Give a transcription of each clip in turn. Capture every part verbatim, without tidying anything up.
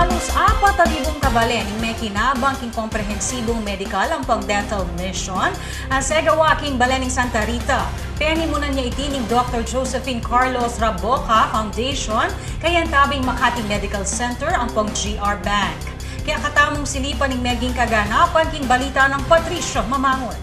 Halos apat a libung kabalen ing mekinabang king komprehensibung medikal ampong dental mission a segawa king balen ning Santa Rita. Penimunan ya iti ning Doktor Josephine Carlos Raboca Foundation, kayantabe ing Makati Medical Center ampong G R Bank. Kaya katamung silipan ing meging kaganapan king balita nang Patricio Mamangun.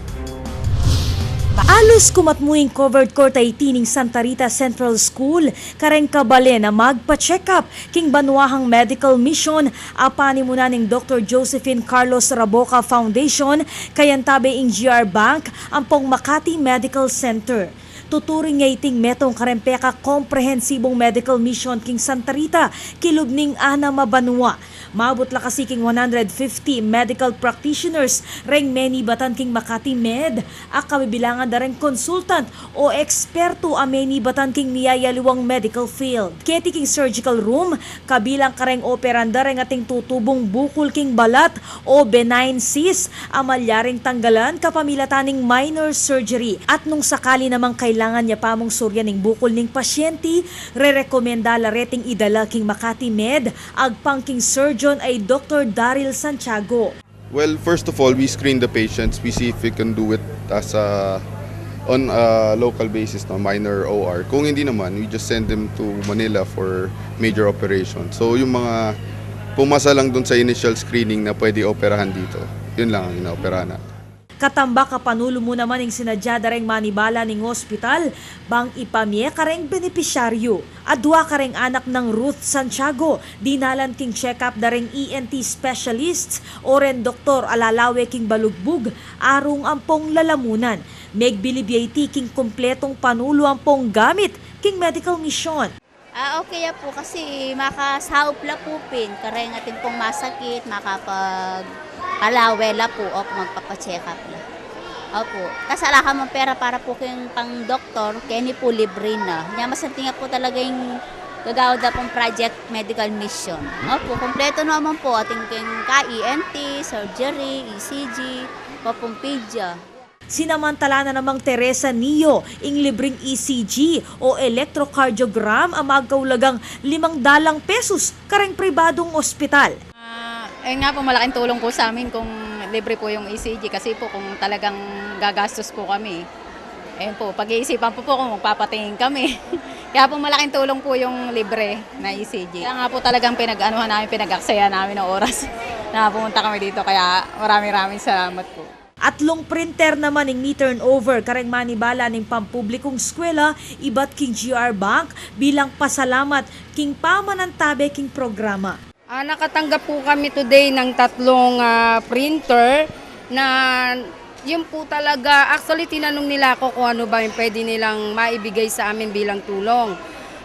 Alos kumatmu ing covered court a iti ning Santa Rita Central School kareng kabalen a magpa-check-up king banua hang medical mission a panimunan ning Doktor Josephine Carlos Raboca Foundation, kayantabe ing G R Bank ampong Makati Medical Center. Tuturing ya iting metung kareng pekakomprehensibung medical mission king Santa Rita kilub ning anam a banua. Maabut la kasi king one hundred fifty medical practitioners reng menibatan king Makati Med a kabibilangan da reng consultant o eksperto a menibatan king miyayaliwang medical field. Keti king surgical room, kabilang kareng operan da reng ating tutubung bukul king balat o benign cyst a malyaring tanggalan kapamilatan ning minor surgery. At nung sakali namang kailangan ya pamung suryan ing bukul ning pasyente, rerekomenda la reting idala king Makati Med agpang king surgeon a i Doktor Daryl Santiago. Well, first of all, we screen the patients. We see if we can do it as a, on a local basis, no, minor O R. Kung hindi naman, we just send them to Manila for major operation. So, yung mga pumasa lang dun sa initial screening na pwede operahan dito, yun lang ang inaoperahan natin. Katambak a panulu mu naman ing sinadya da reng manibala ning ospital bang ipamie kareng benepisyaryo. Adua kareng anak nang Ruth Santiago, dinalan king check-up da reng E N T specialists o reng doktor a lalawe king balugbug, arung ampong lalamunan. Megbilib ya iti king kumpletung panulu ampong gamit king medical mission. Ah, okay ya pu kasi makasaup la pu pin kareng atin pung masakit, makapag-alawe la pu, opu, magpapa-check-up la. Opu. Tas ala kamung pera para pu king pang-doktor, keni pu libre na. Nya masanting ya pu talaga ing gagawa da pung project medical mission. Opu, kumpleto naman pu, atin king ka-E N T, surgery, E C G, papung pedia. Sinamantala na namang Teresa Nio ing libreng E C G o electrocardiogram a magkaulagang limang dalang pesos kareng pribadung ospital. Ah, ayun nga po, malaking tulong po sa amin kung libre po yung E C G kasi po kung talagang gagastos po kami, ayun po, pag-iisipan po po kung magpapatingin kami. Kaya po malaking tulong po yung libre na E C G. Kaya nga po talagang pinag-anuhan namin, pinag-aksayan namin ng oras na pumunta kami dito. Kaya maraming maraming salamat po. Atlung printer naman ing mi-turnover kareng manibala ning pampublikung eskwela ibat king G R Bank bilang pasalamat king pamanantabe king programa. Ah, nakatanggap po kami today ng tatlong, ah, printer na yun po talaga, actually, tinanong nila ako kung ano ba yung pwede nilang maibigay sa amin bilang tulong.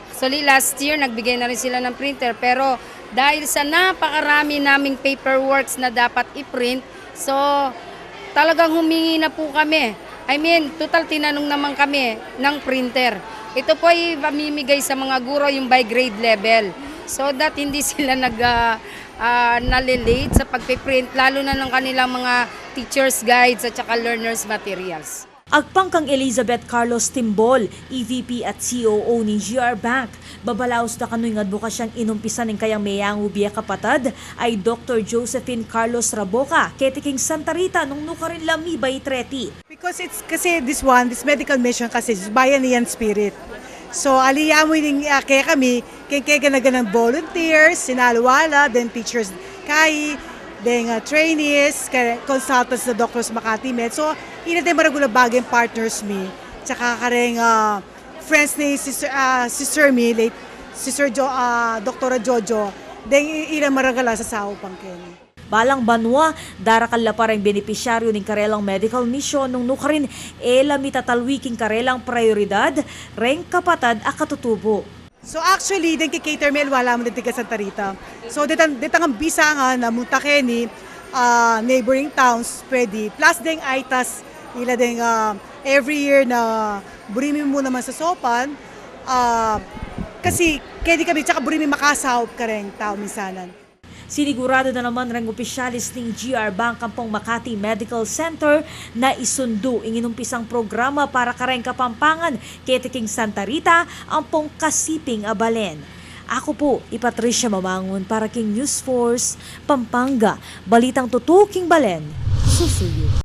Actually, last year, nagbigay na rin sila ng printer, pero dahil sa napakarami naming paperworks na dapat i-print, so, talagang humingi na po kami. I mean, total tinanong naman kami ng printer. Ito po ay pamimigay sa mga guro, yung by grade level. So that hindi sila nag, ah, ah, nalilate sa pagpiprint, lalo na ng kanilang mga teacher's guides at saka learner's materials. Agpang kang Elizabeth Carlos Timbol, E V P at C O O ning G R Bank, babalaus da kanu ing adbukasyang inumpisan ning kayang meyangu bie kapatad a i Doktor Josephine Carlos Raboca keti king Santa Rita nung nukarin la miba itreti. Because it's, kasi this one, this medical mission kasi is bayanihan spirit. So, ali ya mu ining, ah, kekami, keng keganaganang volunteers, sinalwala, then teachers, kai, then, ah, trainees, kaya consultants na Doctors Makati Med. So, ina deng maragul a bagay partners mi. Tsaka kareng, ah, friends ni Sister, ah, Sister mi, late Sister Jo, ah, Doktora Jojo, then i-, ina maragul a sasaupan keni. Balang banua, darakal la pa reng benepisyaryo ning karelang medical mission nung nukarin e la mitatalwi king karelang prayoridad reng kapatad a katutubo. So actually, deng kikater mi aliwa la mu deng taga Santa Rita. So detang, detang ambisangan na munta keni, ah, neighboring towns, pwede. Plus deng ITAS, ila deng, ah, every year na buri mi mu naman sasopan, ah, kasi keni kami, tsaka buri mi makasaup kareng tau minsanan. Sinigurado na naman reng opisyales ning G R Bank ampong Makati Medical Center na isundu ing inumpisang programa para kareng Kapampangan keti king Santa Rita ampong kasiping a balen. Aku pu i Patricia Mamangun para king News Force Pampanga, balitang tutuking balen, susuyu.